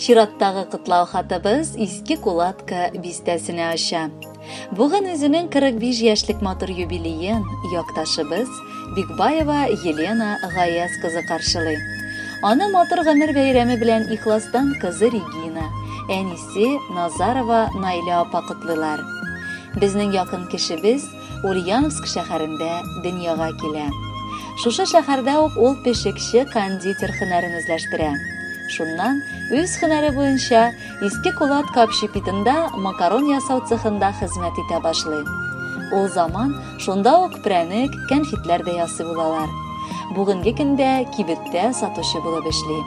Чираттагы котлау хатыбыз Иске Кулатка бистәсенә оча. Бүген үзенең 45 яшьлек матур юбилеен якташыбыз Бикбаева Елена Гаяз кызы каршылый. Аны матур гомер бәйрәме белән ихластан кызы Регина, әнисе Назарова Наилә апа котлыйлар. Безнең якын кешебез Ульяновск шәһәрендә дөньяга килә. Шушы шәһәрдә үк ул пешекче-кондитер һөнәрен үзләштерә. Шуннан үз һөнәре буенча Иске Кулатка общепитында макарон ясау цехында хезмәт итә башлый. Ул заман шунда ук прәнек, кәнфитләр дә ясый булалар. Бүгенге көндә кибеттә сатучы булып эшли.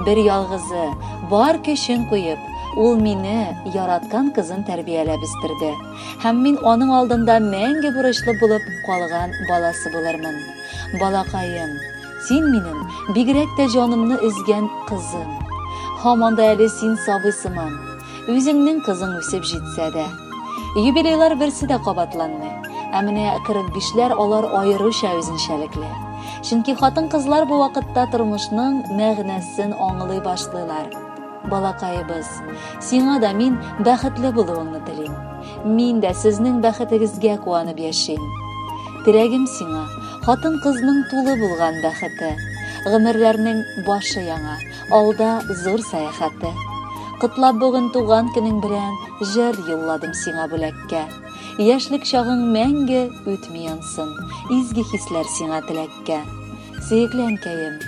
Бер ялгызы, бар көчен куеп, ул мине, яраткан кызын тәрбияләп үстерде. Һәм мин аның алдында мәңге бурычлы булып калган баласы булырмын. Балакаем, син минем бигрәк тә җанымны өзгән кызым. Һаман да әле син сабый сыман. Үзеңнең кызың үсеп җитсә дә. Юбилейлар берсе дә кабатланмый. Ә менә 45-ләр алар аеруча үзенчәлекле. Чөнки хатын-кызлар бу вакытта тормышның мәгънәсен аңлый башлыйлар. Балакаебыз, сиңа да мин бәхетле булуыңны телим. Мин дә сезнең бәхетегезгә куанып яшим. Теләгем сиңа, хатын-кызның тулы булган бәхете. Гомерләрнең башы яңа, алда зур сәяхәте. Котлап бүген туган көнең белән җыр юлладым сиңа бүләккә. Яшьлек чагың мәңге үтми янсын, изге хисләр сиңа теләккә. Сөекле әнкәем,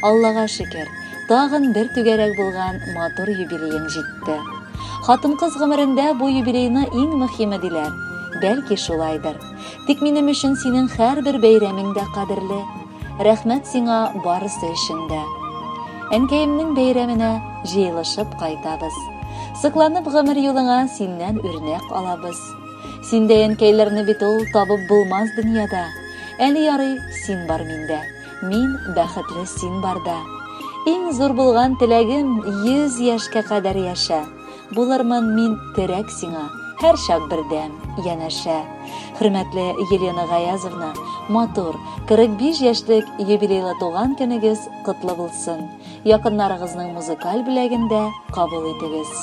Аллага шөкер, тагын бер түгәрәк булган матур юбилеең җитте. Хатын-кыз гомерендә бу юбилейны иң мөһиме диләр. Бәлки шулайдыр. Тик минем өчен синең һәрбер бәйрәмең дә кадерле. Рәхмәт сиңа барысы өчен дә. Әнкәемнең бәйрәменә җыелышып кайтабыз. Сокланып гомер юлыңа синнән үрнәк алабыз. Синдәй әнкәйләрне бит ул табып булмас дөньяда. Әле ярый син бар миндә. Мин бәхетле син барда. Иң зур булган теләгем 100 яшькә кадәр яшә. Булырмын мин терәк сиңа, һәрчак бердәм, янәшә. Хөрмәтле Елена Гаязовна, матур, 45 яшьлек юбилейлы туган көнегез котлы булсын. Якыннарыгызның музыкаль бүләген дә кабул итегез.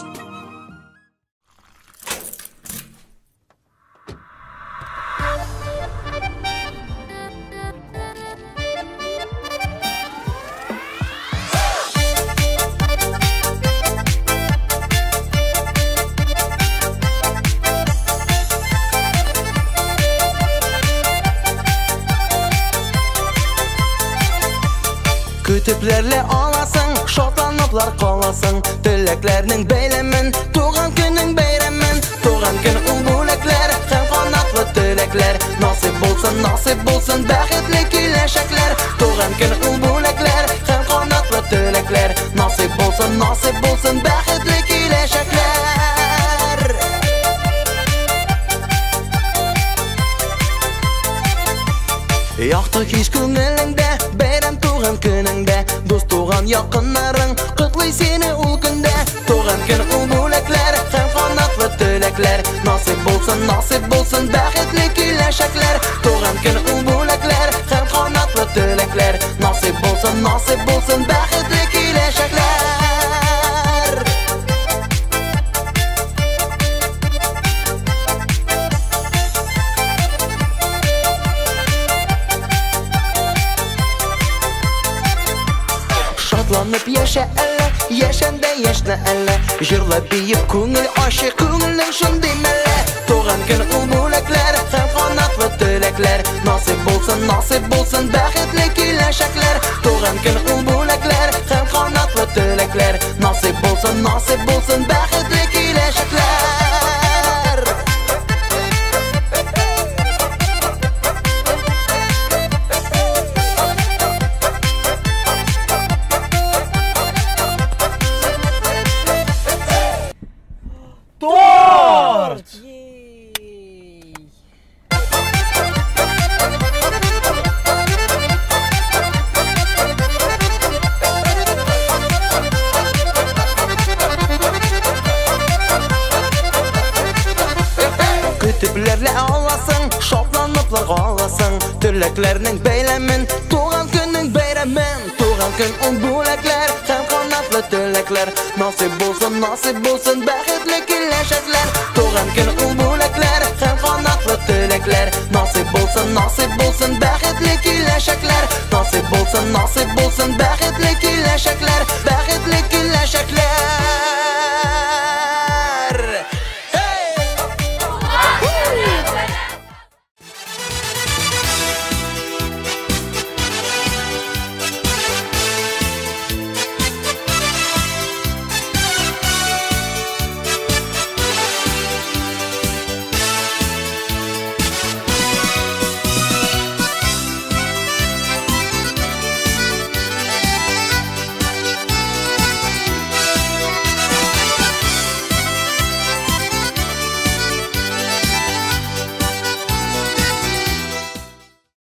Көтепләрле аласың, шатланыплар каласың. Теләкләрнең бәйләмен, туган көнең бәйрәмен. Туган көн ул бүләкләр һәм канатлы теләкләр. Насыйп булсын, насыйп булсын бәхетле киләчәкләр. Туган көн ул бүләкләр һәм канатлы теләкләр. Насыйп булсын, насыйп булсын бәхетле киләчәкләр. Якты хис күңелеңдә, бәйрәм туган көнеңдә, дус туган якыннарың котлый сине ул көндә. Туган көн ул бүләкләр һәм канатлы теләкләр. Насыйп булсын, насыйп булсын бәхетле киләчәкләр. Туган көн ул бүләкләр һәм канатлы теләкләр. Насыйп булсын, насыйп булсын бәхетле киләчәкләр. Шатланып яшә әллә, яшәндә яшьнә әллә. Җырлап биеп күңел ачык, күңелнең шундый мәллә. Туган көн ул бүләкләр һәм канатлы теләкләр. Насыйп булсын, насыйп булсын бәхетле киләчәкләр. Туган көн ул бүләкләр һәм канатлы теләкләр. Насыйп булсын, насыйп булсын бәхетле киләчәкләр. Торт! Көтепләрле аласың, шатланыплар каласың. Теләкләрнең бәйләмен, туган көннең бәйрәмен. Туган көн ул бүләкләр һәм канатлы канатлы теләкләр. Насыйп булсын, насыйп булсын бәхетле киләчәкләр. Туган көн ул бүләкләр һәм канатлы теләкләр. Насыйп булсын, насыйп булсын бәхетле киләчәкләр. Насыйп булсын, насыйп булсын бәхетле киләчәкләр.